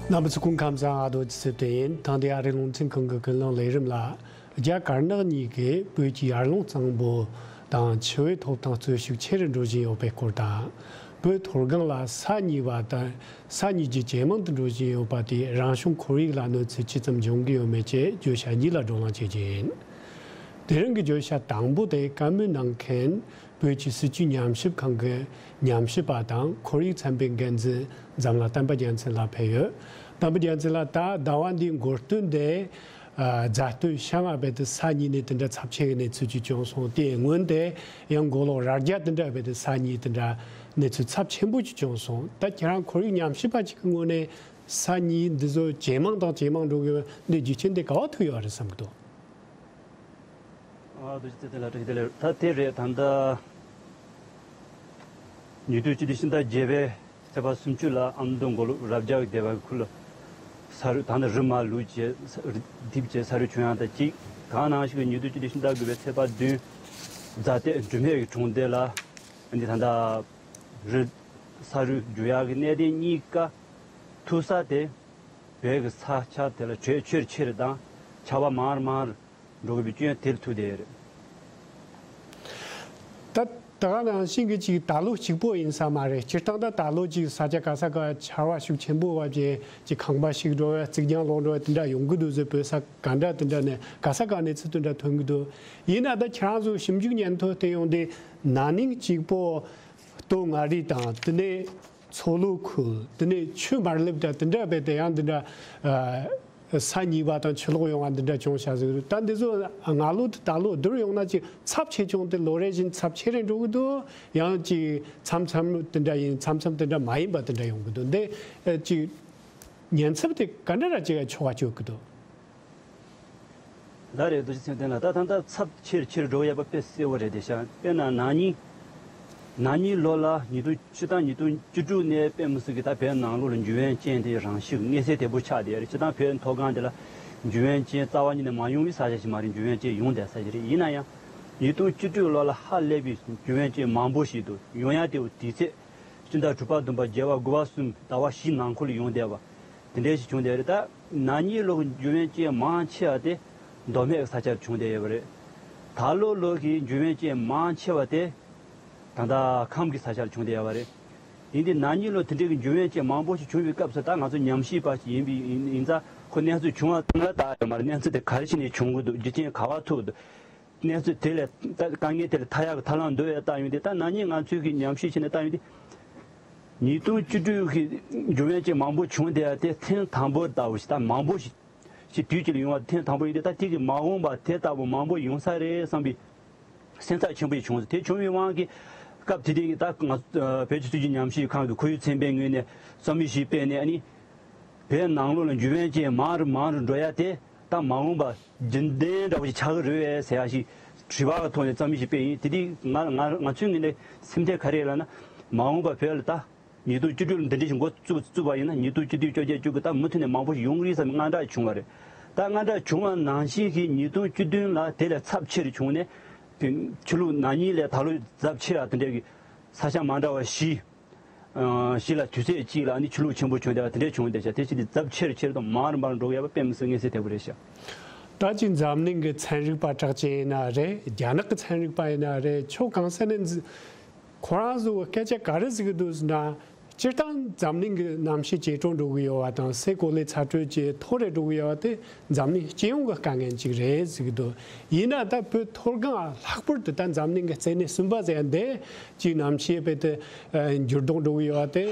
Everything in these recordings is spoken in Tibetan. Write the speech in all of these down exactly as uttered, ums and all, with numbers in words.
རྣམ་པ་ཚོ་སྐུ་ཁམས་བཟང་། ཨ་རྡོ་རྗེ་ཚེ་བརྟན་ཡིན། ཐེངས་འདིའི་ཨ་རིའི་རླུང་འཕྲིན་ཁང་གི་ཀུན་གླེང་ལས་རིམ་ལ། རྒྱ་དཀར་ནག་གཉིས་ཀས་བོད་ཀྱི་ཡར་ཀླུང་གཙང་པོ་དང་ཆུ་བོའི་ཐོབ་ཐང་རྩོད་ཤུགས་ཆེ་རུ་འགྲོ་བཞིན་ཡོད་པའི་སྐོར་དང་། བོད་མཐོ་སྒང་ལ་ས་གཉིས་པ་དང་ས་གཉིས་ཀྱི་ཇེ་མང་དུ་འགྲོ་བཞིན་ཡོད་པ་དེས་རང་བྱུང་ཁོར་ཡུག་ལ་གནོད་འཚེ་ཇི་ཙམ་འབྱུང་གི་ཡོད་མེད་བཅས་བརྗོད་བྱ་གཉིས་ལ་བགྲོ་གླེང་བྱེད་རྒྱུ་ཡིན། དེ་རིང་གི་བརྗོད་བྱ་དང་པོ་དེ་བཀའ་མོལ་གནང་མཁན་བོད་ཀྱི་སྲིད་བྱུས་ཉམས་ཞིབ་ཁང་གི་ཉམས་ཞིབ་པ་དང་ཁོར་ཡུག་ཚན་པའི་འགན་འཛིན་འཛམ་ལྷ་བསྟན་པ་རྒྱལ་མཚན་ལགས་ཕེབས་ཡོད། བསྟན་པ་རྒྱལ་མཚན་ལགས། ད་ཟླ་བ་འདིའི་འགོ་སྟོད་དེ། ཨ། རྫ་སྟོད་བྱང་ང་རྦད་དེ་ས་གཉིས་ནས་དེ་འདྲ་ཚབས་ཆེ་གི་གནས་ཚུལ་ཅིག་བྱུང་སོང་། དེའི་སྔོན་དེ་ཡང་མགོ་ལོག་རྭ་རྒྱ་དེ་འདྲ་རྦད་དེ་ས་གཉིས་དེ་འདྲ་གནས་ཚུལ་ཚབས་ཆེན་པོ་ཅིག་བྱུང་སོང་། ད་ཁྱེད་རང་ཁོར་ཡུག་ཉམས་ཞིབ་པ་ཅིག་གི་ངོས་ནས་ས་གཉིས་འདི་ཚོ་ཇེ་མང་དང་ཇེ་མང་འགྲོ་གི་ཡོད་འདི་རྒྱུ་རྐྱེན་དེ་ག་བ་ཐུག་ཡོད་རེད་བསམ་གི་འདུག་ཨ། རྡོ་རྗེ་ཚེ་བརྟན་ལགས། བཀྲ་ཤིས་བདེ་ལེགས། ད་དེ་རེད། ད་ལྟ་ཉིས་སྟོང་བཅུ་བདུན་ཕྱི་ཟླ་བརྒྱད་པའི་ཚེས་པ་སུམ་ཅུ་ལ་ཨ་མདོ་མགོ་ལོག་རྭ་རྒྱ་གི་སྡེ་བ་གི་ཁུལ་ལ་ས་རུད། ད་ནི་རི་མ་ལུད་བྱས་ས་རུད་འདེབས་བྱས་ས་རུད་བྱུང་ཡག་དང་གཅིག། དེ་ནང་བཞིན་གྱི་ཉིས་སྟོང་བཅུ་བདུན་ཕྱི་ཟླ་དགུ་པའི་ཚེས་པ་བདུན། རྫ་སྟོད་འབྲུ་སྨད་ཀྱི་གྲོང་སྡེ་ལ་འདི་ད་ལྟ་རི་ས་རུད་རྒྱུག་ཡག་གི་གནད་དོན་གཉིས་ཀ་ཐུག་ས་དེ། བོད་ཀྱི་ས་ཆ་དེ་ལ་དྲོད་ཆེ་རུ་ཆེ་རུ་དང་ཆར་པ་མང་རུ་མང་རུ་འགྲོ་གི་ཡོད་པའི་སྐྱོན་དེ་ལ་ཐུག་བསྡད་ཡོད་རེད། ད་ད་ག་ནང་བཞིན་གྱི་ཅིག་ད་ལོ་གཅིག་པོ་ཡིན་ས་མ་རེད། སྤྱིར་བཏང་ད་ད་ལོ་ཅིག་ས་ཆ་ག་ས་ག་ཆར་པ་ཤུགས་ཆེན་པོ་བབས་བྱས་ཅིག་ཁང་པ་ཞིག་འགྲོ་བས་རྩིག་གྱང་ལོག་འགྲོ་བས་དེ་འདྲ་ཡོང་གི་འདུག་ཟེར། བོད་ས་ག་འདྲ་དེ་འདྲ་ནས་ག་ས་ག་གནས་ཚུལ་དེ་འདྲ་ཐོན་གི་འདུག་ཡིན་ན་ད་ཁྱེད་རང་ཚོ་ཞིབ་འཇུག་སྙན་ཐོ་དེ་ཡོང་དུས་ན་ནིང་གཅིག་པོ་སྟོད་མངའ་རིས་དང་དེ་ནས། མཚོ་ལྷོ་ཁུལ། དེ་ནས་ཆུ་དམར་ལེབ་འདྲ་དེ་འདྲ་རྦད་དེ་ཡང་འདི་འདྲ། ཨ། ས་གཉིས་པ་དང་ཆུ་ལོག་ཡོང་བ་འདི་འདྲ་བྱུང་བཞག་ཟིག་རེད། ད་འདི་ཚོ་སྔ་ལོ་དང་ད་ལོ་བསྡུར་ཡོང་ན་ཅིག་ཚབས་ཆེ་ཆུང་དེ་ལོ་རེ་བཞིན་ཚབས་ཆེ་རེ་འགྲོ་གི་འདུག་ཡང་ཅིག་མཚམས་མཚམས་དེ་འདྲ་ཡིན། མཚམས་མཚམས་དེ་འདྲ་མ་ཡིན་པ་དེ་འདྲ་ཡོང་གི་འདུག་འདི་ཨ་ཅིག་ཉེན་ཚབས་དེ་ག་འདྲ་ར་ཅིག་ཆོག་ག་བཅུག་གི་འདུག་ལགས་རེད། རྡོ་རྗེ་ཚེ་བརྟན་ལགས། ད་ད་ལྟ་ཚབས་ཆེ་རུ་ཆེ་རུ་འགྲོ་ཡག་པ་དཔེ་གསལ་བོ་རེད་དེ་ཤག་དཔེར་ན་ན་ནིང་ན་ནིང་ལོ་ལ་ཉིས་སྟོང་སྤྱིར་བཏང་ཉིས་སྟོང་བཅུ་དྲུག་ནས་དཔེ་མི་སྲིད་ཀྱི་ད་བོད་ནང་ལོགས་ལ་འབྱུང་བའི་རྐྱེན་དེ་རང་ཤུགས་མངོན་གསལ་དོད་པོ་ཆགས་བསྡད་ཡོད་རེད། སྤྱིར་བཏང་བོད་མཐོ་སྒང་དེ་ལ་འབྱུང་བའི་རྐྱེན་རྩ་བ་ཉིད་ནས་མ་ཡོང་བའི་ས་ཆ་ཞིག་མ་རེད། འབྱུང་བའི་རྐྱེན་ཡོང་བསྡད་ས་ཞིག་རེད། ཡིན་ན་ཡང་ཉིས་སྟོང་བཅུ་དྲུག་ལོ་ལ་ཧ་ལས་པའི་འབྱུང་བའི་རྐྱེན་མང་པོ་ཞིག་འདུག་ཡོང་ཡག་དེ་དུས་ཚོད་སྤྱི་ཟླ་དྲུག་པ་བདུན་པ་བརྒྱད་པ་དགུ་པ་གསུམ་ཟླ་བ་བཞི་ནང་འཁོད་ལ་ཡོང་བསྡད་པ་དེ་འདྲ་ཞིག་བྱུང་བསྡད་རེད། ད་ན་ནིང་ལོ་གི་འབྱུང་བའི་རྐྱེན་མང་ཆེ་བ་དེ་མདོ་སྨད་ཀྱི་ས་ཆར་བྱུང་བསྡད་ཡོད་པ་རེད། ད་ལོ་ལོ་གི་འབྱུང་བའི་རྐྱེན་མང་ཆེ་བ་དེ་ད་ལྟ་ཁམས་ཀྱི་ས་ཆར་བྱུང་བསྡད་ཡོད་པ་རེད། ཡིན་དུས་ན་ནིང་ལོ་དེ་འདྲའི་གི་འབྱུང་བའི་རྐྱེན་མང་པོ་ཞིག་བྱུང་བའི་སྐབས་སུ་ད་ང་ཚོ་ཉམས་ཞིབ་པ་ཞིག་ཡིན་པའི་ཡིན་ཡིན་ཙང་ཁོ་གནས་ཚུལ་བྱུང་བ་གཏན་ལ་བཏགས་ཡོད་མ་རེད། གནས་ཚུལ་དེ་ག་རེ་བྱས་ནས་བྱུང་གི་འདུག་རྒྱུ་རྐྱེན་ག་པར་ཐུག་འདུག་གནས་ཚུལ་དེ་ལས་ད་དཀའ་ངལ་དེ་ལས་ཐར་ཡག་གི་ཐབས་ལམ་འདུག་ཡ་བལྟ་ཡོང་དུས། ད་ན་ནིང་ང་ཚོས་ཀྱི་ཉམས་ཞིབ་བྱས་ནས་བལྟ་ཡོང་དུས། ཉིས་སྟོང་བཅུ་དྲུག་གི་འབྱུང་བའི་རྐྱེན་མང་པོ་བྱུང་བསྡད་ཡ་དེ་ཐེངས་དང་པོ་ལྟ་བུ་ཞིག་ད་མང་པོ་ཞིག་ཞིག་དུས་གཅིག་ལ་ཡོང་བ་ཐེངས་དང་པོ་ཡིན་དུས། ད་དེ་གི་མ་འོངས་པ་དེ་ལྟ་བུ་མང་པོ་ཡོང་ས་རེད་བསམ་པའི་སེམས་འཚབ་ཆེན་པོ་ཞིག་བྱུང་སོང་། དེ་བྱུང་བའི་དབང་གིས་སྐབས་དེ་དུས་ཀྱི་ད་ང་ཚོ་བོད་ཀྱི་སྲིད་བྱུས་ཉམས་ཞིབ་ཁང་གི་ཁོར་ཡུག་ཚན་པའི་ངོས་ནས་རྩོམ་ཡིག་ཞིག་སྤེལ་ནས། ཨ་ནི་བོད་ནང་ལོགས་ལ་འབྱུང་བའི་རྐྱེན་མང་རུ་མང་རུ་འགྲོ་ཡ་དེ་ད་མ་འོངས་པ་རྒྱུན་ལྡན་འདྲ་བོ་ཞིག་ཆགས་ཀྱི་རེད་པས་ཟེར་ཡ་ཞིག་དྲི་བ་གི་ཐོག་ནས་རྩོམ་ཡིག་ཞིག་སྤེལ་ཡིན། དེ་དུས་ང་ང་ང་ཚོའི་ངོས་ནས་སེམས་ཁྲལ་ག་རེ་ལབ་ན། མ་འོངས་པ་བོད་ལ་ད་ཉིས་སྟོང་བཅུ་དྲུག་ལ་འདི་འདྲ་ཞིག་འགོ་བཙུགས་བཙུགས་པ་ཡིན་ན། ཉིས་སྟོང་བཅུ་བདུན་བཅོ་བརྒྱད་བཅུ་དགུ་ད་མུ་མཐུད་ནས་མང་པོ་ཞིག་ཡོང་གི་རེད་བསམ་པའི་དངངས་སྐྲག་བྱུང་བ་རེད། ད་དངངས་སྐྲག་བྱུང་བ་ནང་བཞིན་གྱི་ཉིས་སྟོང་བཅུ་བདུན་ལ་དེ་ལས་ཚབས་ཆེ་རུ་བྱུང་ནས། དེ་ཆུ་ལོག་ན་ནིང་ལས་ད་ལོ་ཚབས་ཆེ་བ་དེ་འདྲ་གི་ས་ཆ་མ་འདྲ་བ་བཞི། ཨ། བཞི་ལ་དུས་ཚོད་གཅིག་ལ་ནི་ཆུ་ལོག་ཆེན་པོ་བྱུང་བསྡད་པ་དེ་འདྲ་བྱུང་བསྡད་ཤག་དེ་བཞིན་དུ་ཚབས་ཆེ་རུ་ཆེ་རུ་དང་མང་རུ་མང་རུ་འགྲོ་གི་ཡོད་པ་དཔེ་མི་སྲིད་མངོན་གསལ་དོད་པོ་རེད་ཤག་ད་ཅིག་འཛམ་གླིང་གི་ཚན་རིག་པ་གྲགས་ཅན་ཡིན་ན་རེད། རྒྱ་ནག་གི་ཚན་རིག་པ་ཡིན་ན་རེད། ཕྱོགས་གང་ས་ནས་འཛི་ཁོ་རང་ཚོ་སྐད་ཆ་ག་རེ་ཟེར་གི་འདུག་ཟེར་ན། སྤྱིར་བཏང་འཛམ་གླིང་གི་གནམ་གཤིས་ཇེ་དྲག་འགྲོ་གི་ཡོད་པ་དང་། སའི་གོ་ལའི་ཚ་དྲོད་ཇེ་མཐོ་རུ་འགྲོ་གི་ཡོད་པ་དེ་འཛམ་གླིང་སྤྱི་ཡོངས་ཀྱི་དཀའ་ངལ་ཅིག་རེད་ཟེར་གི་འདུག་ཡིན་ན་ད་བོད་མཐོ་སྒང་ལྷག་པར་དུ་ད་འཛམ་གླིང་གི་རྩེ་ནས་གསུམ་པ་ཟེར་ཡ་འདི་ཅིག་གནམ་གཤིས་རྦད་དེ་འགྱུར་ལྡོག་འགྲོ་གི་ཡོད་པ་དེ་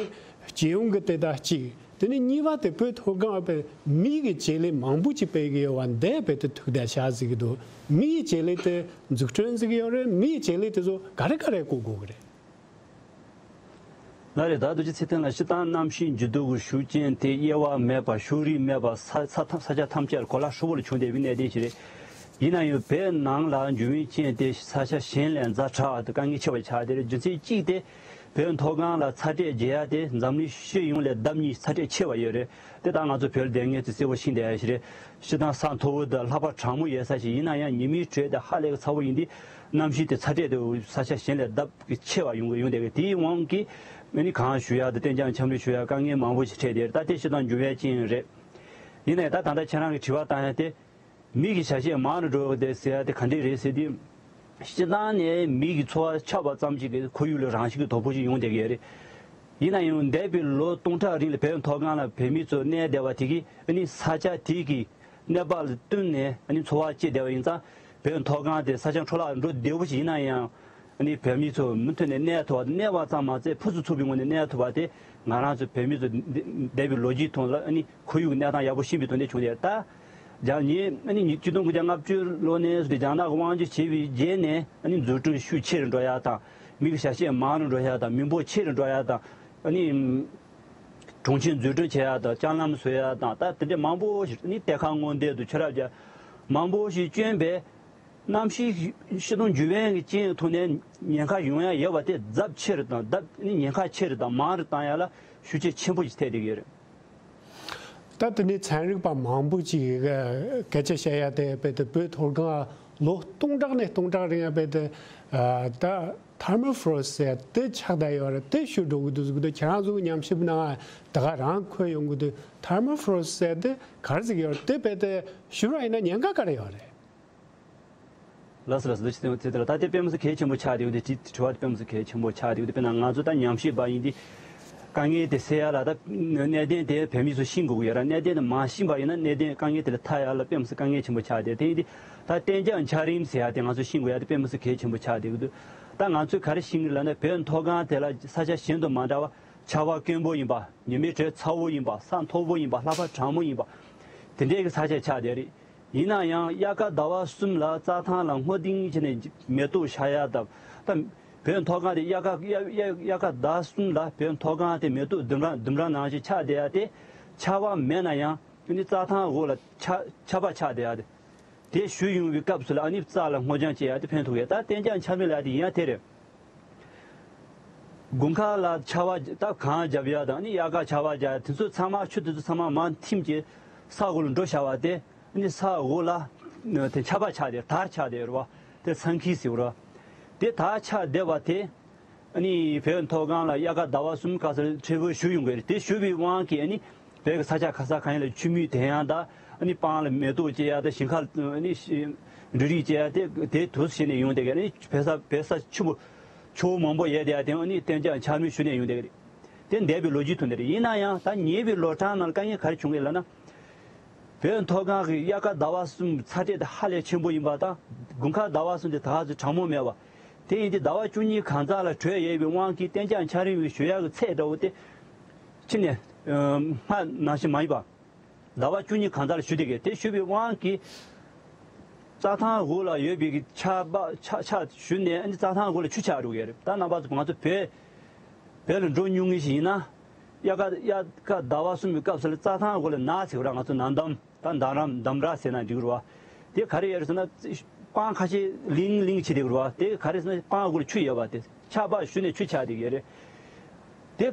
སྤྱི་ཡོངས་ཀྱི་དེ་ད་གཅིག་དེ་ནས་གཉིས་པ་དེ་བོད་མཐོ་སྒང་བས་མི་གི་བྱེད་ལས་མང་པོ་ཅིག་སྤེལ་གི་ཡོད་པ་འདི་རྦད་དེ་ཐུག་བསྡད་ཤག་ཟེར་གི་འདུག་མི་ཡི་བྱེད་ལས་དེ་འཛུགས་སྐྲུན་ཟེར་གི་ཡོད་རེད། མི་ཡི་བྱེད་ལས་དེ་ཚོ་ག་རེ་ག་རེ་བཀོལ་དགོས་གི་རེད། ལགས་རེད། ད་རྡོ་རྗེ་ཚེ་བརྟན་ལགས། སྤྱིར་བཏང་གནམ་གཤིས་འགྱུར་ལྡོག་གི་ཤུགས་རྐྱེན་དེ་དབྱེ་བ་མེད་པ། ཕྱོགས་རིས་མེད་པ། ས་ས་ཐམས་ས་ཆ་ཐམས་ཅད་གོ་ལ་ཧྲིལ་པོ་ལ་བྱུང་བསྡད་པའི་གནད་དོན་ཞིག་རེད། ཡིན་ན་ཡང་བོད་ནང་ལ་འབྱུང་བའི་རྐྱེན་དེ་ས་ཆ་གཞན་ལས་ཛ་དྲག་ཏུ་དཀའ་ངལ་ཆེ་བ་ཆགས་བསྡད་རེད། རྒྱུ་མཚན་གཅིག་དེ་བོད་མཐོ་སྒང་ལ་ཚ་དྲོད་རྒྱས་ཡ་དེ་འཛམ་གླིང་སྤྱི་ཡོངས་ལས་ལྡབ་གཉིས་ཚ་དྲོད་ཆེ་བ་ཡོད་རེད། དེ་ད་ང་ཚོ་བོད་ལ་བསྡད་མཁན་ཚོས་གསལ་པོ་ཤེས་བསྡད་ཡ་ཞིག་རེད། སྤྱིར་བཏང་ས་མཐོ་བོ་དང་ལྷགས་པ་གྲང་མོ་ཡོད་ས་ཞིག་ཡིན་ན་ཡང་ཉི་མའི་དྲོད་དེ་ཧ་ལས་ཀྱི་ཚ་བོ་ཡིན་དུས། གནམ་གཤིས་དེ་ཚ་དྲོད་དེ་ས་ཆ་གཞན་ལས་ལྡབ་ཀྱིས་ཆེ་བ་ཡོང་གི་ཡོང་བསྡད་ཀྱི། དེའི་དབང་གིས་ ཨ་ནི་གངས་བཞུ་ཡག་དང་གཏན་འཇགས་འཁྱགས་རོམ་བཞུ་ཡག་དཀའ་ངལ་མང་པོ་ཞིག་འཕྲད་དེ་རེད། ད་དེ་སྤྱིར་བཏང་འགྱུར་བའི་རྐྱེན་རེད། ཡིན་ནའི་ད་ད་ལྟ་ཁྱེད་རང་གི་དྲི་བ་བཏང་ཡག་དེ། མི་གི་བྱ་བྱེད་མང་རུ་འགྲོ་གི་འདུག་ཟེར་ཡག་དེ་ག་འདྲས་རེད་ཟེར་དུས། སྤྱིར་བཏང་ནས་མི་གི་འཚོ་བ་ཆགས་པ་ཙམ་ཞིག་གིས་ཁོར་ཡུག་ལ་རང་བཞིན་གྱི་དོ་ཕོག་ཅིག་ཡོང་བསྡད་ཀྱི་ཡོད་རེད། ཡིན་ན་ཡང་འདས་པའི་ལོ་སྟོང་ཕྲག་རིང་ལ་བོད་མཐོ་སྒང་ལ་བོད་མི་ཚོ་གནས་བསྡད་པ་དེ་གིས་ཨ་ནི་ས་ཆ་དེ་གི་གནས་བབ་ལ་བསྟུན་ནས་ཨ་ནི་འཚོ་བ་སྐྱེལ་བསྡད་པ་ཡིན་ཙང་། བོད་མཐོ་སྒང་དེ་ས་ཆ་འཕྲོ་བརླག་འགྲོ་བདེ་བོ་ཞིག་ཡིན་ན་ཡང་། ཨ་ནི་བོད་མི་ཚོ་མུ་མཐུད་ནས་གནས་ཐུབ་པ་དང་། གནས་པ་ཙམ་མ་ཟད་ཕུན་སུམ་ཚོགས་པའི་ངང་ནས་གནས་ཐུབ་པ་དེ། ང་རང་ཚོ་བོད་མི་ཚོ་འདས་པའི་ལོ་རྒྱུས་ཐོག་ལ་ཨ་ནི་ཁོར་ཡུག་གནས་སྟངས་ཡག་པོ་ཤེས་པའི་དོན་དེ་བྱུང་སྟེ། ད་རྒྱ་ཉིན་ཨ་ནི་ཆིག་སྟོང་དགུ་བརྒྱ་ལྔ་བཅུ་ལོ་ནས་བཟུང་སྟེ་རྒྱ་ནག་གིས་དབང་སྒྱུར་བྱས་པའི་རྗེས་ནས་ཨ་ནི་འཛུགས་སྐྲུན་ཤུགས་ཆེ་རུ་འགྲོ་ཡག་དང་། མི་གི་བྱ་བྱེད་མང་རུ་འགྲོ་ཡག་དང་། མི་འབོར་ཆེ་རུ་འགྲོ་ཡག་དང་། ཨ་ནི་གྲོང་ཁྱེར་འཛུགས་སྐྲུན་བྱེད་ཡག་དང་། ལྕགས་ལམ་བཟོ་ཡག་དང་། ད་དེ་འདྲའི་མང་པོ་ཞིག་ཨ་ནི་གཏེར་ཁ་སྔོག་འདོན་དང་ཆུ་རགས་རྒྱག་མང་པོ་ཞིག་བསྐྱོན་པས། གནམ་གཤིས་ཤི་སྟོང་འགྱུར་བའི་རྐྱེན་ཐོག་ནས་ཉེན་ཁ་ཡོང་ཡ་ཡོད་པ་དེ་ཚབས་ཆེ་རུ་དང་། ཚབས་ནི་ཉེན་ཁ་ཆེ་རུ་དང་མང་རུ་བཏང་ཡ་ལ་ཤུགས་རྐྱེན་ཆེན་པོ་ཞིག་ཐེབས་བསྡད་ཀྱི་ཡོད་རེད། ད་དེ་ནས་ཚན་རིག་པ་མང་པོ་ཅིག་གིས་སྐད་ཆ་བཤད་ཡ་དེ་རྦད་དེ་བོད་མཐོ་སྒང་ལོ་སྟོང་ཕྲག་ནས་སྟོང་ཕྲག་རིང་ཡ་རྦད་དེ་ད་ཐར་མོ་ཕོ་རོ་ཟེར་དེ་ཆགས་བསྡད་ཡོད་རེད། དེ་ཤུགས་འགྲོ་གི་འདུག་ཟེར་གི་འདུག་ཁྱེད་རང་ཚོ་གི་ཉམས་ཞིབ་ནང་ད་ག་རང་འཁོད་ཡོང་གི་འདུག་ཐར་མོ་ཕོ་རོ་ཟེར་དེ་ག་རེ་ཟེར་གི་ཡོད་རེད། དེ་རྦད་དེ་ཤུགས་ར་ཡིན་ན་ཉེན་ཁ་ག་རེ་ཡོད་རེད། ལགས་སོ་ལགས་སོ། འདི་ཅི་སྟེ་ད་ལྟ་དེ་དཔེ་མི་སྲིད་གལ་ཆེན་པོ་ཆགས་བསྡད་ཡོད། དེ་དྲི་དྲི་བ་དེ་དཔེ་མི་སྲིད་གལ་ཆེན་པོ་ཆགས་བསྡད་ཡོད། དེ་དཔེར་ན་ང་ཚོ་ད་ཉམས་ཞིབ་པ་ཡིན་དུས། དཀའ་ངལ་དེ་སེལ་ཡ་ལ་ད་གནད་དོན་དེ་བོད་མི་ཚོ་ཤེས་དགོས་ཀྱི་ཡོད་ར། གནད་དོན་དེ་མ་ཤེས་པ་ཡིན་ན་གནད་དོན་དཀའ་ངལ་དེ་ལས་ཐར་ཡ་ལ་དཔེ་མི་སྲིད་དཀའ་ངལ་ཆེན་པོ་ཆགས་བསྡད། དེ་ཡིན་དུས་ད་གཏན་འཇགས་འཁྱགས་རོམ་ཟེར་ཡ་དེ་ང་ཚོ་ཤེས་དགོས་ཡ་དེ་དཔེ་མི་སྲིད་གལ་ཆེན་པོ་ཆགས་བསྡད་ཀྱི་འདུག་ད་ང་ཚོས་ག་རེ་ཤེས་ཀྱི་ལབ་ན། བོད་མཐོ་སྒང་དེ་ལ་ས་ཆ་གཞན་དང་མ་འདྲ་བ་ཆར་པ་དཀོན་པོ་ཡིན་པ། ཉི་མའི་དྲོད་ཚ་བོ་ཡིན་པ། ས་མཐོ་པོ་ཡིན་པ། ལྷགས་པ་གྲང་མོ་ཡིན་པ། དེ་འདྲའི་གི་ས་ཆ་ཆགས་བསྡད་རེད། ཡིན་ན་ཡང་དབྱར་ཁ་ཟླ་བ་གསུམ་ལ་རྩྭ་ཐང་ལ་སྔོ་ལྡིང་བྱས་ནས་མེ་ཏོག་ཤར་ཡ་དང་། ད་བོད་མཐོ་སྒང་དེ་དབྱར་ཁ་དབྱར་དབྱར་དབྱར་ཁ་ཟླ་གསུམ་ལ་བོད་མཐོ་སྒང་དེ་མེ་ཏོག་ལྡུམ་ར་ལྡུམ་ར་ནང་བཞིན་ཆགས་བསྡད་ཡ་དེ། ཆར་པ་མེད་ན་ཡང་ཨ་ནི་རྩྭ་ཐང་འོག་ལ་ཆར་ཆར་པ་ཆགས་བསྡད་ཡ་དེ། དེ་བཞུར་ཡོང་བའི་སྐབས་སུ་ལ་ཨ་ནི་རྩྭ་ལ་སྔོ་ལྗང་སྐྱེ་ཡ་དེ་ཕན་ཐོགས་ཡ། ད་གཏན་འཇགས་འཁྱགས་རོམ་ལབ་ཡ་དེ་ཡིན་ཡ་དེ་རེད། དགུན་ཁ་ལ་ཆར་པ་ད་གངས་རྒྱབ་ཡ་དང་ཨ་ནི་དབྱར་ཁ་ཆར་པ་རྒྱག་ཡ་དེ་ཚོ་ཚང་མ། ཆུ་དེ་ཚོ་ཚང་མ་མར་ཐིམ་གྱིས་ས་འོག་ལ་འགྲོ་བཞག་པ་དེ། ཨ་ནི་ས་འོག་ལ་དེ་ཆར་པ་ཆགས་བསྡད། དར་ཆགས་བསྡད་རེད་བ། དེ་ཚ་འཁྱིལ་ཟེར་བ་རེད་བ། དེ་དར་ཆགས་བསྡད་པ་དེ། ཨ་ནི་བོད་མཐོ་སྒང་ལ་དབྱར་ཁ་ཟླ་བ་གསུམ་སྐབས་སུ་ཕྲན་བུ་བཞུར་ཡོང་གི་རེད། དེ་བཞུར་བའི་དབང་གིས་ཨ་ནི་བོད་ཀྱི་ས་ཆ་ག་ས་གང་ཡིན་ལ་ཆུ་མིག་ལྡིང་ཡག་དང་། ཨ་ནི་སྤང་ལ་མེ་ཏོག་སྐྱེ་ཡག་དང་། ཞིང་ཁ་ཨ་ནི་འབྲུ་རིགས་སྐྱེ་ཡག་དེ་དེ་དུས་སུ་བྱས་ནས་ཡོང་བསྡད་ཀྱི་རེད། བོད་ས་བོད་ས་ཆུ་བོ་ཆུ་བོ་མང་པོ་ཡོད་བསྡད་ཡག་དེ་ཨ་ནི་གཏན་འཇགས་འཁྱགས་རོམ་བཞུར་ནས་ཡོང་བསྡད་ཀྱི་རེད། དེ་འདས་པའི་ལོ་རྒྱུས་ཐོག་ནས་རེད། ཡིན་ན་ཡང་ད་ཉེ་བའི་ལོ་གྲངས་ནང་ལ་དཀའ་ངལ་ག་རེ་བྱུང་གི་ལབ་ན། བོད་མཐོ་སྒང་གི་དབྱར་ཁ་ཟླ་བ་གསུམ་ཚ་དྲོད་དེ་ཧ་ལས་ཆེན་པོ་ཡིན་པ་དང་། དགུན་ཁ་ཟླ་བ་གསུམ་དེ་ད་ག་ཚོད་གྲང་མོ་མེད་པ། དེ་ཡིན་དུས་ཟླ་བ་བཅུ་གཉིས་གང་ཙམ་ལ་དྲོད་ཡོད་པའི་དབང་གིས་གཏན་འཇགས་འཁྱགས་རོམ་གྱི་བཞུར་ཡག་གི་ཚད་འདྲ་བོ་དེ་ཕྱི་ནས་སྔར་ནང་བཞིན་མ་ཡིན་པ། ཟླ་བ་བཅུ་གཉིས་གང་ཙམ་ལ་བཞུར་བསྡད་ཀྱི་རེད། དེ་བཞུར་བའི་དབང་གིས་རྩྭ་ཐང་འོག་ལ་ཡོད་པའི་གི་ཆར་པ་ཆར་ཆར་བཞུར་ནས་ཨ་ནི་རྩྭ་ཐང་འོག་ལ་ཆུ་ཆགས་འགྲོ་གི་རེད། ད་རྣམ་པ་ཚོ་ང་ཚོ་བོད་བོད་ལ་འགྲོ་མྱོང་མཁན་ཞིག་ཡིན་ན། དབྱར་ཁ་དབྱར་ཁ་ཟླ་བ་གསུམ་པའི་སྐབས་སུ་ལ་རྩྭ་ཐང་འོག་ལ་ནགས་ཟེར་བ་ར། ང་ཚོ་ནགས་འདམ། ད་འདམ་ར་འདམ་ར་ཟེར་ན་འགྲིག་གི་རེད་བ། དེ་ག་རེ་ཡོད་རེད་ཟེར་ན། སྤང་ཁ་ཤས་ལིང་ལིང་བྱས་བསྡད་ཀྱི་རེད་བ། དེ་ག་རེ་ཟེར་ན་སྤང་འོག་ལ་ཆུ་ཡོད་པ་དེ། ཆར་པ་བཞུར་ནས་ཆུ་ཆགས་བསྡད་ཀྱི་རེད། དེ་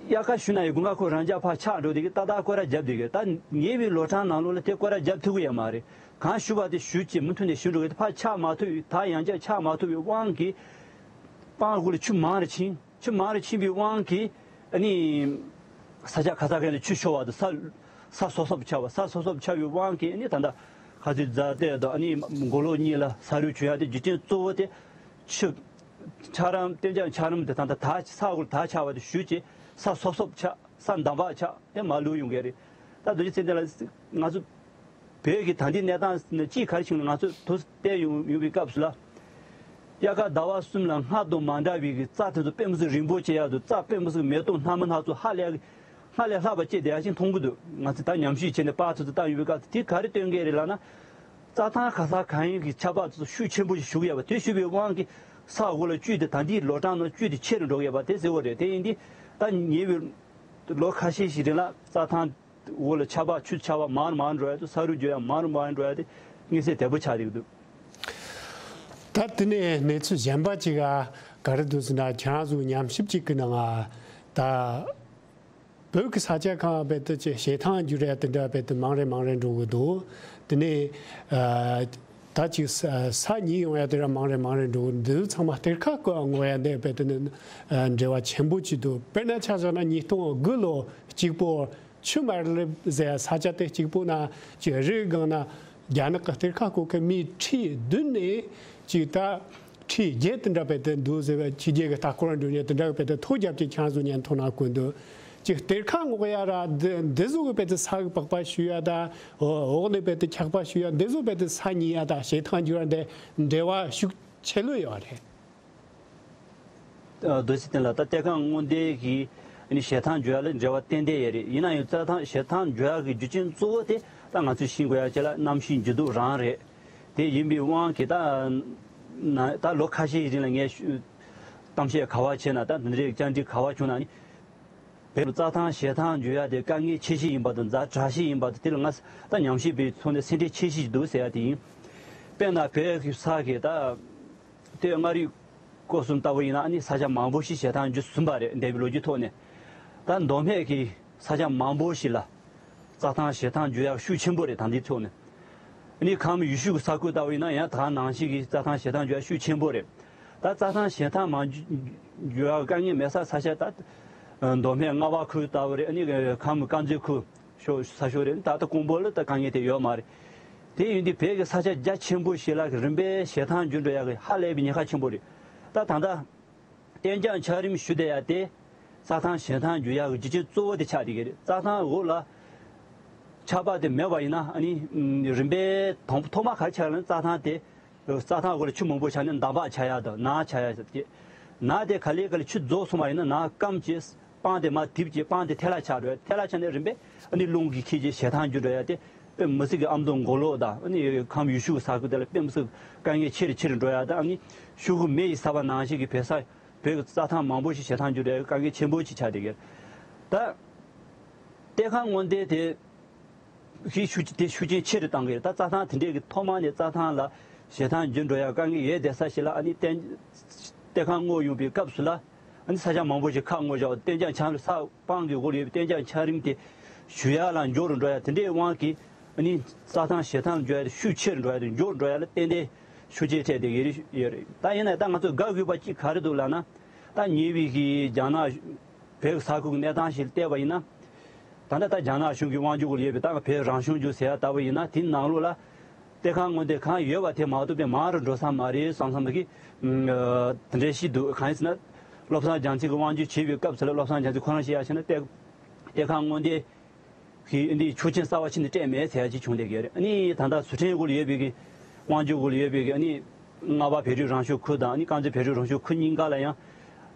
དབྱར་ཁ་བཞུར་ན་ཡང་དགུན་ཁ་ཁོ་རང་འཇགས་ཕར་ཆགས་འགྲོ་བསྡད་ཀྱི། ཏག་ཏག་སྐོར་ར་རྒྱབ་བསྡད་ཀྱི་རེད། ད་ཉེ་བའི་ལོ་གྲངས་ནང་ལོགས་ལ་དེ་སྐོར་ར་རྒྱབ་ཐུབ་ཀྱི་ཡོད་མ་རེད། གང་བཞུར་བ་དེ་བཞུར་བྱས་མུ་མཐུད་ནས་བཞུར་འགྲོ་གི་རེད། ཕར་ཆགས་མ་ཐུབ་པའི། ད་ཡང་བསྐྱར་ཆགས་མ་ཐུབ་པའི་དབང་གིས་སྤང་འོག་ལ་ཆུ་མང་རུ་ཕྱིན། ཆུ་མང་རུ་ཕྱིན་པའི་དབང་གིས་ཨ་ནི་ས་ཆ་ག་ས་ག་ནས་ཆུ་ཤོར་བ་དང་། ས་ས་སོབ་སོབ་ཆགས་པ། ས་སོབ་སོབ་ཆགས་པའི་དབང་གིས་ཨ་ནི་ད་ལྟ་ག་ཚོད་རྫ་སྟོད་དང་ཨ་ནི་མགོ་ལོག་གཉིས་ལ་ས་རུད་བྱུང་ཡག་དེ་རྒྱུ་རྐྱེན་གཙོ་བོ་དེ་ཆུ་འཁྱགས་རོམ། གཏན་འཇགས་འཁྱགས་རོམ་དེ་ད་ལྟ་དར་ས་འོག་ལ་དར་ཆགས་པ་དེ་བཞུར་བྱས་ས་སོབ་སོབ་ཆགས། ས་འདམ་བག་ཆགས་ཏེ་མར་ལུད་ཡོང་གི་རེད། ད་རྡོ་རྗེ་ཚེ་བརྟན་ལགས། ང་ཚོ་བོད་ཀྱི་ད་ལྟའི་གནས་སྟངས་ནི་གཅིག་ག་རེ་བྱུང་ན། ང་ཚོ་དུ་བལྟས་ཡོང་ཡོང་བའི་སྐབས་སུ་ལ། དབྱར་ཁ་ཟླ་བ་གསུམ་ལ་སྔར་དང་མ་འདྲ་བའི་གི་རྩྭ་དེ་ཚོ་དཔེ་མི་སྲིད་རིང་པོ་བྱེད་ཡག་འདུག་རྩྭ་དཔེ་མི་སྲིད་མེ་ཏོག་སྣ་མིན་སྣ་ཚོགས་ཧ་ལས་ཧ་ལས་ལྷག་པ་སྐྱེས་བསྡད་ཡག་ཅིག་མཐོང་གི་འདུག་ང་ཚོས་ད་ཉམས་ཞིབ་བྱས་ནས་པར་དེ་ཚོ་བཏང་ཡོང་བའི་སྐབས་སུ། དེ་ག་རེ་སྟོན་གྱི་རེད་ལབ་ན། རྩྭ་ཐང་ག་ས་གང་ཡིན་གྱི་ཆར་པ་དེ་ཚོ་ཤུགས་ཆེན་པོ་ཞིག་བཞུར་གྱི་ཡོད་པ། དེ་བཞུར་བའི་དབང་གིས་ས་འོག་ལ་བཅུད་དེ་ད་ལྟའི་ལོ་གྲངས་ནང་བཅུད་དེ་ཆེ་རུ་འགྲོ་གི་ཡོད་པ་དེ་གསལ་པོ་རེད། དེ་ཡིན་དུས་ད་ཉེ་བའི་ལོ་ཁ་ཤས་ཤིག་རིང་ལ་རྩྭ་ཐང་འོག་ལ་ཆར་པ་ཆུ་ཆར་པ་མང་རུ་མང་རུ་འགྲོ་ཡ་དང་། ས་རུད་རྒྱུ་ཡང་མང་རུ་མང་རུ་འགྲོ་ཡ་དེ་མངོན་གསལ་དོད་པོ་ཆགས་བསྡད་ཀྱི་འདུག་ད་དེ་ནས་གནས་ཚུལ་གཞན་པ་ཅིག་ག་ག་རེ་འདུག་ཟེར་ན། ཁྱེད་རང་ཚོ་ཉམས་ཞིབ་ཅིག་གི་ནང་ང་ད་བོད་ཀྱི་ས་ཆ་གང་རྦད་དེ་ཅིག་བྱེ་ཐང་རྒྱུག་རེས་དེ་འདྲ་རྦད་དེ་མང་རེ་མང་རེ་འགྲོ་གི་འདུག་དེ་ནས་ཨ། ད་ཅིག་ས་ས་ཉིལ་ཡོང་ཡ་དེ་ར་མང་རེ་མང་རེ་འགྲོ་འདི་ཚང་མ་གཏེར་ཁ་བཀོད་ངོ་ཡ་འདི་དཔེ་དེ་ནི་འབྲེལ་བ་ཆེན་པོ་ཅིག་འདུག་དཔེར་ན་ཆ་བཞག་ན་ཉིས་སྟོང་དགུ་ལོ་གཅིག་པོ་ཆུ་དམར་ལེབ་ཟེར་ཡ་ས་ཆ་དེ་གཅིག་པོ་ན་ཅིག་རི་སྒང་ན་རྒྱ་ནག་གི་གཏེར་ཁ་བཀོད་མཁན་མི་ཁྲི་བདུན་ནས་ཅིག་ད་ཁྲི་བརྒྱད་དེ་འདྲ་དཔེ་དེ་འདུག་ཟེར་བ་ཕྱི་རྒྱལ་གི་ལྟ་སྐོར་འགྲོ་མཁན་དེ་འདྲ་གི་དཔེ་དེ་ཐོ་རྒྱབ་ཀྱི་ཆང་བཟོ་མཁན་ཐོ་ན་བཀོད་འདུག་ཅིག་གཏེར་ཁ་སྔོག་ཡ་ར་འདི་འདི་བཟོ་གི་དཔེ་དེ་ས་གི་པགས་པ་བཤུ་ཡ་ད་འོག་ནས་དཔེ་དེ་འཁྱག་པ་བཤུ་ཡ་འདི་བཟོ་དཔེ་དེ་ས་ཉིལ་ཡ་ད་བྱེ་ཐང་འགྱུར་ཡ་འདི་འབྲེལ་བ་ཤུགས་ཆེ་ལོས་ཡོད་རེད། རྡོ་རྗེ་བསྟན་ལ་ད་གཏེར་ཁ་སྔོག་འདི་གི་ཨ་ནི་བྱེ་ཐང་འགྱུར་ཡ་ལ་འབྲེལ་བ་ཏན་ཏན་ཡོད་རེད། ཡིན་ན་ཡང་རྩྭ་ཐང་བྱེ་ཐང་འགྱུར་ཡ་གི་རྒྱུ་རྐྱེན་གཙོ་བོ་དེ་ད་ང་ཚོས་ཤེས་དགོས་ཡ་ཅིག་ལ་གནམ་གཤིས་འགྱུར་ལྡོག་རང་རེད། དེ་ཡིན་པའི་དབང་གིས་ད་ན་ད་ལོ་ཁ་ཤས་ཤིག་རིང་ལ་ངས་ཤུ་གཏམ་བཤད་ག་བ་བྱས་ན་ད་འདི་འདྲའི་བཅར་འདྲི་ག་བ་བྱུང་ན་ནི། བོད་རྩྭ་ཐང་བྱེ་ཐང་འགྱུར་ཡ་དེ་དཀའ་ངལ་ཆེ་ཤོས་ཡིན་པ་དང་ཛ་དྲག་ཤོས་ཡིན་པ་དང་དེ་ལ་ང་ད་ཉམས་ཞིབ་པའི་ཐོག་ནས་སེམས་ཁྲལ་ཆེ་ཤོས་ཤིག་འདུག་ཟེར་ཡ་དེ་ཡིན། དཔེར་ན་བོད་ཀྱི་ས་གི་ད་སྟོད་མངའ་རིས་སྐོར་གསུམ་ལྟ་བུ་ཡིན་ན་ཨ་ནི་ས་ཆ་མང་པོ་ཞིག་བྱེ་ཐང་འགྱུར་ཟིན་པ་རེད། འདས་པའི་ལོ་རྒྱུས་ཐོག་ནས་ད་མདོ་སྨད་ཀྱི་ས་ཆ་མང་པོ་ཞིག་ལ་རྩྭ་ཐང་བྱེ་ཐང་འགྱུར་ཡ་ཤུགས་ཆེན་པོ་རེད། ད་འདིའི་ཐོག་ནས་ཨ་ནི་ཁམས་ཡུལ་ཤུལ་གྱི་ས་ཁུལ་ལྟ་བུ་ཡིན་ན་ཡང་ད་ནང་བཞིན་གྱི་རྩྭ་ཐང་བྱེ་ཐང་འགྱུར་ཡ་ཤུགས་ཆེན་པོ་རེད། ད་རྩྭ་ཐང་བྱེ་ཐང་མ་འགྱུར་ཡ་དཀའ་ངལ་མེད་ས་ས་ཆ་ད་མདོ་སྨད་རྔ་བ་ཁུལ་ལྟ་བུ་རེད། ཨ་ནི་ཁམས་དཀར་མཛེས་ཁུལ་ཤོ་ས་ཤོག་རེད། ད་ལྟ་ཀོང་པོ་ལ་ད་དཀའ་ངལ་དེ་ཡོད་མ་རེད། དེ་ཡིན་དུས་བོད་ཀྱི་ས་ཆ་རྒྱ་ཆེན་པོ་ཞིག་ལ་རིམ་པས་བྱེ་ཐང་འགྱུར་འགྲོ་ཡག་གི་ཧ་ལས་པའི་ཉེན་ཁ་ཆེན་པོ་རེད། ད་ད་ལྟ་གཏན་འཇགས་འཆར་རིམ་ཞུ་བསྡད་ཡ་དེ་རྩྭ་ཐང་བྱེ་ཐང་འགྱུར་ཡག་གི་རྒྱུ་རྐྱེན་གཙོ་བོ་དེ་ཆགས་བསྡད་ཀྱི་རེད། རྩྭ་ཐང་འོག་ལ་ཆར་པ་དེ་མེད་པ་ཡིན་ན་ཨ་ནི་རིམ་པས་དང་ཐོག་མ་ག་རེ་ཆགས་ལ་རྩྭ་ཐང་དེ་རྩྭ་ཐང་འོག་ལ་ཆུ་མང་པོ་ཆགས་ནས་འདམ་བག་ཆགས་ཡ་དང་ནགས་ཆགས་ཡ་ཟེར་གྱི། ནགས་དེ་ག་ལེ་ག་ལེ་ཆུ་རྫོགས་སོང་བ་ཡིན་ན་ནགས་སྐམ་གྱི་སྤང་དེ་མར་དིབ་ཀྱི་སྤང་དེ་ཐལ་བ་ཆགས་འགྲོ་ཡ། ཐལ་བ་ཆགས་ནས་རིམ་པས་ཨ་ནི་རླུང་གིས་འཁྱེར་གྱི་བྱེ་ཐང་འགྱུར་འགྲོ་ཡ་དེ་དཔེ་མི་སྲིད་ཀྱི་ཨ་མདོ་མགོ་ལོག་དང་ཨ་ནི་ཁམས་ཡུལ་ཤུལ་ས་ཁུལ་དེ་ལ་དཔེ་མི་སྲིད་དཀའ་ངལ་ཆེ་རུ་ཆེ་རུ་འགྲོ་ཡ་དང་ཨ་ནི་ཤོག་གུ་མེ་ཡིས་ཟ་བ་ནང་བཞིན་གྱི་བོད་ས་བོད་ཀྱི་རྩྭ་ཐང་མང་པོ་ཞིག་བྱེ་ཐང་འགྱུར་འགྲོ་ཡ་དཀའ་ངལ་ཆེན་པོ་ཞིག་ཆགས་བསྡད་ཀྱི་རེད། ད་གཏེར་ཁ་སྔོག་འདོན་དེ་གི་ཤུགས་དེ་ཤུགས་རྐྱེན་ཆེ་རུ་བཏང་གི་རེད། ད་རྩྭ་ཐང་དེ་འདྲས་ཀྱི་ཐོག་མ་ནས་རྩྭ་ཐང་ལ་བྱེ་ཐང་འགྱུར་འགྲོ་ཡ་དཀའ་ངལ་ཡོད་བསྡད་ས་ཞིག་ལ་ཨ་ནི་གཏན་གཏེར་ཁ་སྔོག་ཡོང་པའི་སྐབས་སུ་ལ་ཨ་ནི་ས་ཆ་མང་པོ་ཞིག་ཁ་སྔོག་བཞག་གཏན་འཇགས་འཆར་ས་སྤང་གི་འོག་ལ་ཡོད་པའི་གཏན་འཇགས་འཆར་རིམ་དེ་ཞུ་ཡ་ལ་མགྱོགས་རུ་འགྲོ་ཡ་དེ་འདྲའི་དབང་གིས་ཨ་ནི་རྩྭ་ཐང་བྱེ་ཐང་འགྱུར་ཡ་དེ་ཤུགས་ཆེ་རུ་འགྲོ་ཡ་དེ་མགྱོགས་རུ་འགྲོ་ཡ་ལ་ཏན་ཏན་ཤུགས་རྐྱེན་ཐེབས་བསྡད་ཀྱི་ཡོད་རེད། ད་ཡིན་ན་ད་ང་ཚོ་དགའ་དགོས་པ་གཅིག་ག་རེ་འདུག་ལབ་ན་ད་ཉེ་བའི་གི་རྒྱ་ནག་བོད་ཀྱི་ས་ཁུལ་གྱི་གནས་སྟངས་ཤིག་བལྟས་པ་ཡིན་ན། ད་ལྟ་ད་རྒྱ་ནག་གཞུང་གི་དབང་སྒྱུར་ལ་ཡོད་པའི་ད་བོད་རང་སྐྱོང་ལྗོངས་ཟེར་ཡ་ལྟ་བུ་ཡིན་ན་དེའི་ནང་ལོགས་ལ་གཏེར་ཁ་སྔོག་འདོན་གང་ཡོད་པ་དེ་མ་གཏོགས་པའི་མང་རུ་འགྲོ་ས་མ་རེད་བསམ་བསམ་གི་དེ་འདྲའི་ཞིག་འདུག་གང་ཡིན་ཟེར་ན་བློ་བཟང་རྒྱ་མཚོ་གི་དབང་སྒྱུར་བྱེད་པའི་སྐབས་སུ་ལ་བློ་བཟང་རྒྱ་མཚོ་ཁོ་རང་བཤད་ཡ་བྱས་ན་གཏེར་གཏེར་ཁ་སྔོག་འདོན་གི་འདི་ཆོག་མཆན་གསར་བ་ཕྱིན་ནས་སྤྲད་མེད་ཟེར་ཡ་ཅིག་བྱུང་བསྡད་ཀྱི་རེད། ཨ་ནི་ད་ལྟ་ཟུར་ཁྲིམས་སྐོར་ལ་ཡོད་པའི་གི་དབང་སྒྱུར་སྐོར་ལ་ཡོད་པའི་གི་ཨ་ནི་རྔ་བ་བོད་རིགས་རང་སྐྱོང་ཁུལ་དང་ཨ་ནི་དཀར་མཛེས་བོད་རིགས་རང་སྐྱོང་ཁུལ་གཉིས་ཀ་ལ་ཡང་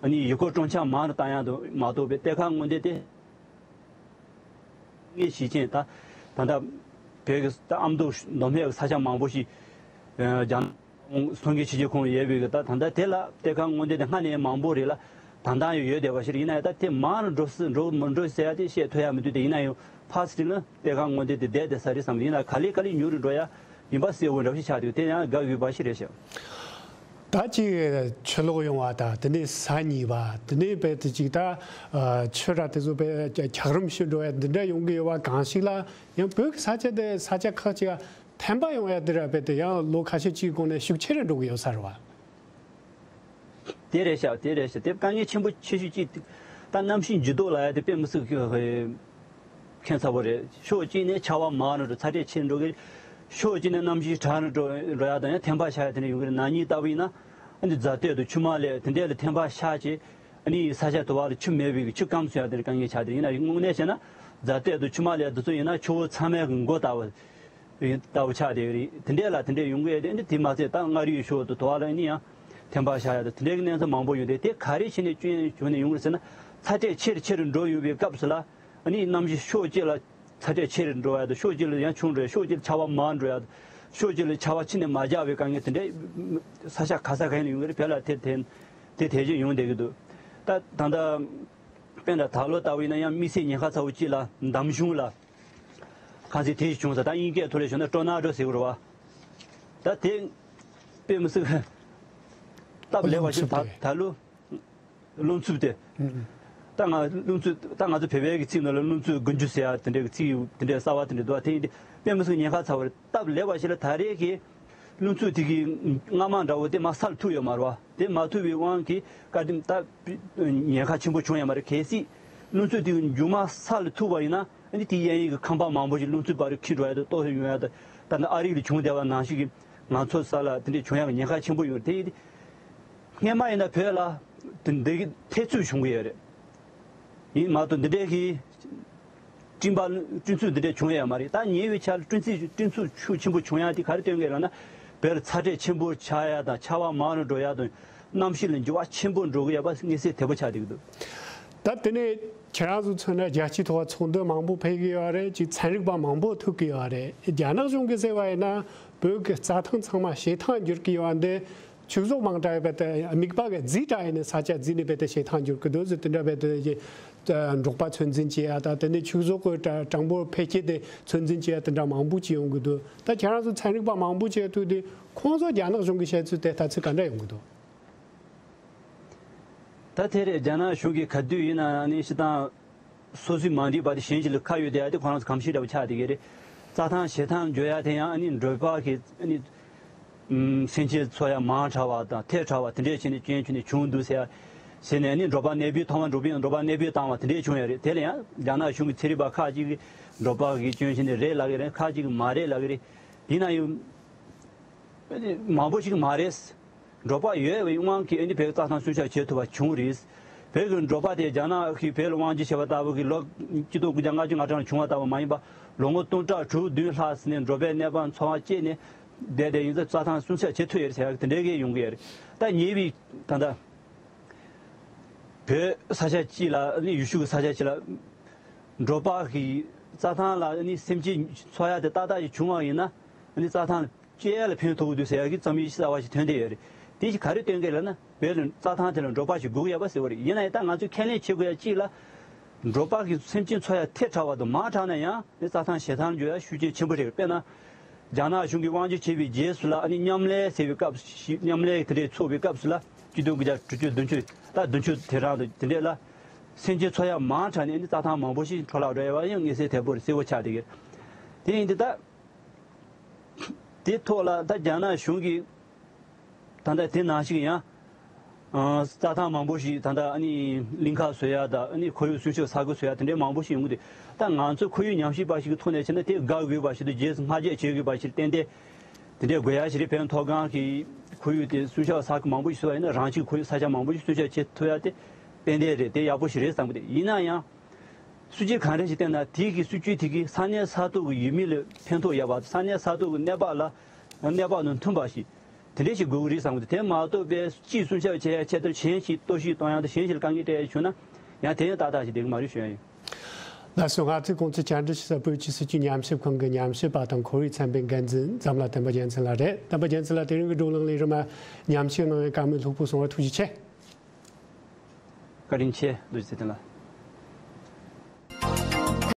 ཨ་ནི་ཡུལ་སྐོར་སྤྲོ་འཆམ་མང་རུ་བཏང་ཡ་དང་མ་གཏོགས་པའི་གཏེར་ཁ་སྔོག་འདོན་དེ་ངས་ཤེས་མཁན་ད་ད་ལྟ་བོད་ཀྱི་ད་ཨ་མདོ་མདོ་སྨད་ཀྱི་ས་ཆ་མང་པོ་ཞིག་རྒྱ་ནག་སོང་གི་ཕྱི་རྒྱལ་ཁོངས་ཡོད་པའི་གི་ད་ད་ལྟ་དེ་ལ་གཏེར་ཁ་སྔོག་འདོན་དེ་སྔ་ནས་མང་པོ་རེད་ལ་ད་ལྟ་ཡང་ཡོད་བསྡད་པ་ཞིག་ཡིན་ན་ཡང་ད་དེ་མང་རུ་འགྲོ་སྲིད་འགྲོ་མི་འགྲོ་ཟེར་ཡ་དེ་བཤད་ཐུབ་ཡ་མི་འདུག་དེ་ཡིན་ན་ཡང་ཕར་ཚུར་ལ་གཏེར་ཁ་སྔོག་འདོན་དེ་བསྡད་བསྡད་ས་རེད་བསམ་ཡིན་ན་ག་ལེ་ག་ལེ་ཉུང་རུ་འགྲོ་ཡ་ཡིན་པ་གསལ་བོ་འདྲ་བོ་ཞིག་ཆགས་འདུག་དེ་ཡང་དགའ་འོས་པ་ཞིག་རེད་ཤག་ད་ཅིག་ཆུ་ལོག་ཡོང་བ་དང་དེ་ནས་ས་ཉིལ་བ་དེ་ནས་བས་དེ་ཅིག་ད་ཆུ་ར་དེ་ཚོ་བས་འཁྱགས་རོམ་ཞིག་འགྲོ་བ་འདི་འདྲ་ཡོང་གི་ཡོད་བ་གང་ཞིག་ལ་ཡང་བོད་ཀྱི་ས་ཆ་དེ་ས་ཆ་ཁག་ཅིག་ཐན་པ་ཡོང་ཡ་དེ་ར་བས་དེ་ཡང་ལོ་ཁ་ཤས་ཅིག་གོང་ནས་ཤུགས་ཆེ་རུ་འགྲོ་གི་ཡོད་ས་རེད་བ། དེ་རེད་ཤག་དེ་རེད་ཤག་དེ་དཀའ་ངལ་ཆེན་པོ་ཆེ་ཤོས་ཅིག་ད་གནམ་གཤིས་འགྱུར་ལྡོག་ལ་ཡ་དེ་དཔེ་མི་སྲིད་ཁྱད་མཚར་པོ་རེད། ཕྱོགས་གཅིག་ནས་ཆར་པ་མང་རུ་འགྲོ་ཚ་དྲོད་ཆེ་རུ་འགྲོ་གི། ཕྱོགས་གཅིག་ནས་གནམ་གཤིས་གྲང་རུ་འགྲོ་འགྲོ་ཡ་དང་ཡང་ཐན་པ་ཤར་ཡ་དེ་འདྲ་ཡོང་གི་རེད། ན་ནིང་ལྟ་བུ་ཡིན་ན་ཨ་ནི་རྫ་སྟོད་དུ་ཆུ་མ་ལས་དེ་འདྲ་ལ་ཐན་པ་ཤར་བྱས་ཨ་ནི་ས་ཆ་དུ་བ་ལ་ཆུ་མེད་པའི་ཆུ་སྐམ་སོང་ཡ་དེ་འདྲ་དཀའ་ངལ་ཆགས་དེ་ཡིན་ན་དངོས་གནས་བྱས་ན་རྫ་སྟོད་དུ་ཆུ་མ་ལས་དེ་ཚོ་ཡིན་ན་ཆུ་བོ་ཚང་མའི་མགོ་ལྟ་བུ། ལྟ་བུ་ཆགས་བསྡད་ཡོད་རེད། དེ་འདྲས་ལ་དེ་འདྲས་ཡོང་གི་ཡོད་དེ་འདི་དེ་མ་ཚད་ད་མངའ་རིས་ཕྱོགས་དུ་དོ་བ་ལ་ནི་ཡང་ཐན་པ་ཤར་ཡ་དང་དེ་འདྲས་ཀྱི་གནས་ཚུལ་མང་པོ་ཡོད་དེ་དེ་ག་རེ་བྱས་ནས་སྐྱོན་བྱུང་ནས་ཡོང་གི་རེད་ཟེར་ན་ཚ་དྲོད་ཆེ་རུ་ཆེ་རུ་འགྲོ་ཡོང་བའི་སྐབས་སུ་ལ་ཨ་ནི་གནམ་གཤིས་ཕྱོགས་གཅིག་ལ་ཚ་དྲོད་ཆེ་རུ་འགྲོ་ཡ་དང་ཕྱོགས་གཅིག་ལ་ཡང་ཆུང་འགྲོ་ཡ་ཕྱོགས་གཅིག་ལ་ཆར་པ་མང་འགྲོ་ཡ་དང་ཕྱོགས་གཅིག་ལ་ཆར་པ་ཕྱི་ནས་མ་རྒྱག་པའི་དཀའ་ངལ་དེ་འདྲས་ས་ཆ་ག་ས་ག་ཡིན་ན་ཡོང་གི་རེད། བོད་ལ་དེ་དེ་དེ་དེ་བཞིན་ཡོང་བསྡད་ཀྱི་འདུག་ད་ད་ལྟ་དཔེར་ན་ད་ལོ་ལྟ་བུ་ཡིན་ན་ཡང་དམིགས་བསལ་ཉེན་ཁ་ཚ་བོ་གཅིག་ལ་འདམ་གཞུང་ལ། གང་ཟེར་དེ་བྱུང་ས་ད་དབྱིན་སྐད་ཐོག་ལ་ཞུ་ན་ཀྲོ་ན་ཀྲོ་ཟེར་བ་རེད་བ། ད་དེ་དཔེ་མི་སྲིད་སྟབས་ལེགས་པ་ཞིག་ད་ད་ལོ་རླུང་འཚུབ་དེ། ད་ང་རླུང་འཚུབ་ད་ང་ཚོ་བོད་པའི་གི་ཚིག་ནང་ལ་རླུང་འཚུབ་དགུན་ཆུ་ཟེར་ཡ་དེ་འདྲའི་གི་ཚིག་དེ་འདྲའི་གསར་བ་དེ་འདྲ་འདུག་བ། དེ་ཡིན་དེ་དཔེ་མི་སྲིད་ཉེན་ཁ་ཚ་བ་རེད། སྟབས་ལེགས་པ་ཞིག་ལ་ད་རེས་ཀྱི་ རླུང་འཚུབ་དེ་གི་རྔ་མ་འདྲ་བོ་དེ་མར་ས་ལ་ཐུག་ཡོད་མ་རེད་བ། དེ་མ་ཐུག་པའི་དབང་གིས་བཀའ་དྲིན་ད་ཉེན་ཁ་ཆེན་པོ་བྱུང་ཡོད་མ་རེད། གལ་སྲིད་རླུང་འཚུབ་དེ་གི་མཇུག་མ་ས་ལ་ཐུག་པ་ཡིན་ན། ཨ་ནི་དེའི་གཡས་གཡོན་གྱི་ཁང་པ་མང་པོ་ཞིག་རླུང་འཚུབ་བར་འཁྱིལ་འགྲོ་ཡ་དང་གཏོར་ཡོང་ཡ་དང་། ད་ནི་ཨ་རི་ལ་བྱུང་བསྡད་པ་ནང་བཞིན་གྱི་ང་ཚོ་ས་ལ་དེ་འདྲས་བྱུང་ཡ་གི་ཉེན་ཁ་ཆེན་པོ་ཡོད་རེད། དེ་ཡིན་དུས་སྔོན་མ་ཡིན་ན་བོད་ལ་དེ་འདྲའི་གི་ཐེབས་རྩུབ་བྱུང་གི་ཡོད་རེད། ཡིན་མ་གཏོགས་འདི་འདྲའི་གི་སྤྲིན་པ་སྤྲིན་ཚུགས་འདི་འདྲ་བྱུང་ཡོད་མ་རེད། ད་ཉེ་བའི་ཆར་སྤྲིན་ཚུགས་སྤྲིན་ཚུགས་ཤུགས་ཆེན་པོ་བྱུང་ཡ་དེ་ག་རེ་སྟོན་གྱི་ལབ་ན། བོད་ལ་ཚ་དྲོད་ཆེན་པོ་ཆགས་ཡ་དང་། ཆར་པ་མང་རུ་འགྲོ་ཡ་དང་། གནམ་གཤིས་ལ་འགྱུར་བ་ཆེན་པོ་འགྲོ་གི་ཡོད་པ་མངོན་གསལ་དོད་པོ་ཆགས་བསྡད་ཀྱི་འདུག་ད་དེ་ནས་ཁྱེད་རང་ཚོ་མཚོན་ན་རྒྱལ་སྤྱིའི་ཐོག་ཚོགས་འདུ་མང་པོ་ཕེབས་ཀྱི་ཡོད་རེད། ཅིག་ཚན་རིག་པ་མང་པོ་ཐུག་གི་ཡོད་རེད། རྒྱ་ནག་གཞུང་གིས་ཟེར་བ་ཡིན་ན་བོད་ཀྱི་རྩྭ་ཐང་ཚང་མ་བྱེ་ཐང་འགྱུར་གྱི་ཡོད་འདི། ཕྱུགས་ཟོག་མང་དྲགས་རྦད་དེ་དམིགས་པ་གིས་རྫས་དྲགས་ནས་ས་ཆ་རྫས་ནས་རྦད་དེ་བྱེ་ཐང་འགྱུར་གྱི་འདུག་ཟེར། དེ་འདྲ་རྦད་དེ་འགྲོགས་པ་ཚོད་འཛིན་བྱེད་ཡ་དང་། དེ་ནས་ཕྱུགས་ཟོག་གི་གྲངས་འབོར་འཕེལ་རྒྱས་དེ་ཚོད་འཛིན་བྱེད་ཡ་དེ་འདྲ་མང་པོ་ཅིག་ཡོང་གི་འདུག་ད་ཁྱེད་རང་ཚོ་ཚན་རིག་པ་མང་པོ་བྱས་ཐུག་དུས་ཁོང་ཚོ་རྒྱ་ནག་གཞུང་གི་བཤད་ཚུལ་དེ་ལྟ་ཚུལ་ག་འདྲ་ཡོང་གི་འདུག་ད་དེ་རེད། རྒྱ་ནག་གཞུང་གིས་ག་དུས་ཡིན་ན་ནི་སྤྱིར་བཏང་སོ་སོའི་མ་འགྲིག་པ་དེ་གཞན་ཞིག་ལ་ཁ་གཡོག་བསྡད་ཡ་དེ་ཁོ་རང་ཚོ་གོམས་གཤིས་འདྲ་བོ་ཆགས་བསྡད་ཀྱི་རེད། རྩྭ་ཐང་བྱེ་ཐང་འགྱུར་ཡ་དེ་ཡང་ཨ་ནི་འབྲོག་པ་གི་ཨ་ནི་སེམས་ཅན་འཚོ་ཡ་མང་དྲགས་པ་དང་ཐལ་དྲགས་པ་དེ་འདྲས་བྱས་ནས་སྐྱོན་བྱས་ནས་བྱུང་འདུག་ཟེར་ཡ་ཟེར་ནས། ཨ་ནི་འབྲོག་པ་གནས་སྤོས་བཏང་བ། འབྲོག་པའི་འབྲོག་པ་གནས་སྤོས་བཏང་བ་དེ་འདྲས་བྱུང་ཡ་རེད། དེ་ལ་ཡང་རྒྱ་ནག་གཞུང་གི་ཚན་རིག་པ་ཁག་ཅིག་གིས་འབྲོག་པ་གིས་སྐྱོན་བྱས་ནས་རེད་ལབ་ཀྱི་རེད། ཁག་ཅིག་གིས་མ་རེད་ལབ་ཀྱི་རེད། ཡིན་ན་ཡང་མང་པོ་ཞིག་མ་རེད། འབྲོག་པ་ཡོད་པའི་དབང་གིས་ཨ་ནི་བོད་རྩྭ་ཐང་སྲུང་སྐྱོབ་བྱེད་ཐུབ་པ་བྱུང་རེད། བོད་ཀྱི་འབྲོག་པ་དེ་རྒྱ་ནག་གིས་བོད་ལ་དབང་སྒྱུར་བྱས་པ་ལྟ་བུ་གི་ལོ་གཅིག་སྟོང་དགུ་བརྒྱ་ལྔ་བཅུ་ང་གྲངས་ལ་བྱུང་བ་ལྟ་བུ་མ་ཡིན་པ། ལོ་ངོ་སྟོང་ཕྲག་དྲུག་བདུན་ལྷག་ཙམ་ནས་འབྲོག་པའི་གནས་བབ་འཚོ་བ་སྐྱེལ་ནས་བསྡད་བསྡད་ཡིན་ཙང་། རྩྭ་ཐང་སྲུང་སྐྱོབ་བྱེད་ཐུབ་ཡོད་རེད་ཟེར་ཡག་དེ་འདྲའི་གི་ཡོང་གི་ཡོད་རེད། ད་ཉེ་བའི་ད་ལྟ་བོད་ས་ཆ་གཅིག་ལ་ཨ་ནི་ཡུལ་ཤུལ་གྱི་ས་ཆ་གཅིག་ལ་འབྲོག་པ་གིས་རྩྭ་ཐང་ལ་ཨ་ནི་སེམས་ཅན་འཚོ་ཡག་དེ་ཏག་ཏག་ཅིག་བྱུང་བ་ཡིན་ན། ཨ་ནི་རྩྭ་ཐང་ལ་སྤྱོད་ཡ་ལ་ཕན་ཐོགས་ཀྱི་འདུག་ཟེར་ཡག་གི་རྩོམ་ཡིག་གསར་བ་ཞིག་ཐོན་བསྡད་ཡོད་རེད། དེ་ཞིག་ག་རེ་སྟོན་གྱི་ལབ་ན། བོད་ལ་རྩྭ་ཐང་དེ་ལ་འབྲོག་པ་ཞིག་དགོས་ཀྱི་ཡོད་པ་ཟེར་བ་རེད། ཡིན་ན་ཡང་ད་ང་ཚོས་ཁས་ལེན་བྱེད་དགོས་ཡ་གཅིག་ལ། འབྲོག་པ་གི་སེམས་ཅན་འཚོ་ཡ་ཐལ་དྲགས་པ་དང་མང་དྲགས་ན་ཡང་ནི་རྩྭ་ཐང་བྱེ་ཐང་འགྱུར་ཡ་ཤུགས་རྐྱེན་ཆེན་པོ་རེད། དཔེར་ན། རྒྱ་ནག་གཞུང་གིས་དབང་སྒྱུར་བྱས་པའི་རྗེས་སུ་ལ་ཨ་ནི་མཉམ་ལས་ཟེར་བའི་སྐབས་ཤིག་མཉམ་ལས་དེ་འདྲས་ཚོགས་པའི་སྐབས་སུ་ལ་གཅིག་སྟོང་དགུ་བརྒྱ་དྲུག་ཅུ་བདུན་ཅུ་ད་བདུན་ཅུ་དེ་རང་དུ་དེ་འདྲས་ལ་སེམས་ཅན་འཚོ་ཡ་མང་དྲགས་ནས་ཨ་ནི་རྩྭ་ཐང་མང་པོ་ཞིག་འཕྲོ་བརླག་འགྲོ་ཡ་བ་ཡང་མངོན་གསལ་དོད་པོ་རེད། གསལ་པོ་ཆགས་བསྡད་ཀྱི་རེད། དེ་ཡིན་དུས་ད། དེ་ཐོག་ལ་ད་རྒྱ་ནག་གཞུང་གིས་ད་ལྟ་དེ་ནང་བཞིན་ཡང་ཨ་རྩྭ་ཐང་མང་པོ་ཞིག་ད་ལྟ་ཨ་ནི་གླིང་ཁ་བཟོ་ཡ་དང་། ཨ་ནི་ཁོར་ཡུག་སྲུང་སྐྱོབ་ས་ཁུལ་བཟོ་ཡ་དེ་འདྲའི་མང་པོ་ཞིག་ཡོང་གི་འདུག་ད་ང་ཚོ་ཁོར་ཡུག་ཉམས་ཞིབ་པ་ཞིག་གི་ཐོག་ནས་བྱས་ན་དེ་དགའ་དགོས་པ་ཞིག་འདུག་རྗེས་སུ་སྔ་རྗེས་བྱེད་དགོས་པ་ཞིག་ཏན་ཏན་དེ་འདྲའི་དགོས་ཡ་ཞིག་རེད། བོད་མཐོ་སྒང་གི་ཁོར་ཡུག་དེ་སྲུང་སྐྱོབ་ས་ཁུལ་མང་པོ་ཞིག་བཟོ་བ་ཡིན་ན། རང་བཞིན་ཁོར་ཡུག་ས་ཆ་མང་པོ་ཞིག་སྲུང་སྐྱོབ་བྱེད་ཐུབ་ཡ་དེ་ཏན་ཏན་རེད། དེ་ཡག་པོ་ཞིག་རེད་བསམ་གི་འདུག་ཡིན་ན་ཡང་། སྲིད་ཇུས་གང་རེ་ཞིག་བཏིང་ན་དེ་གི་སྲིད་ཇུས་དེ་གིས་ས་གནས་ས་ཐོག་གི་ཡུལ་མི་ལ་ཕན་ཐོགས་ཡོད་པ། ས་གནས་ས་ཐོག་གི་གནས་བབ་ལ་གནས་བབ་དང་མཐུན་པ་ཞིག་དེ་འདྲ་ཞིག་དགོས་ཀྱི་རེད་བསམ་གི་འདུག་དེ་མ་གཏོགས་པའི་སྤྱིའི་སྲུང་སྐྱོབ་བྱེད་ཡ་ཆེད་དུ་གཞན་ཞིག་གཏོར་བཤིག་གཏོང་ཡ་དང་། གཞན་ཞིག་ལ་དཀའ་ངལ་སྤྲད་ཡ་བྱུང་ན་ཡང་དེ་ཡང་ཏག་ཏག་ཞིག་བསྡད་ཀྱི་མ་རེད་ཞུ་ཡ་ཡིན། ལགས་སོ། ང་ཚོའི་གོང་ཆེ་བཅར་འདྲི་ཞུ་ས་བོད་ཀྱི་སྲིད་བྱུས་ཉམས་ཞིབ་ཁང་གི་ཉམས་ཞིབ་པ་དང་ཁོར་ཡུག་ཚན་པའི་འགན་འཛིན་འཛམ་ལྷ་བསྟན་པ་རྒྱལ་མཚན་ལགས་རེད། བསྟན་པ་རྒྱལ་མཚན་ལགས། དེ་རིང་གི་བགྲོ་གླེང་ལས་རིམ་ཉམས་ཞིབ་གནང་བའི་བཀའ་མོལ་ལྷུག་པོ་གསུང་བར་ཐུགས་རྗེ་ཆེ། བཀའ་དྲིན་ཆེ། རྡོ་རྗེ་ཚེ་བརྟན་ལགས།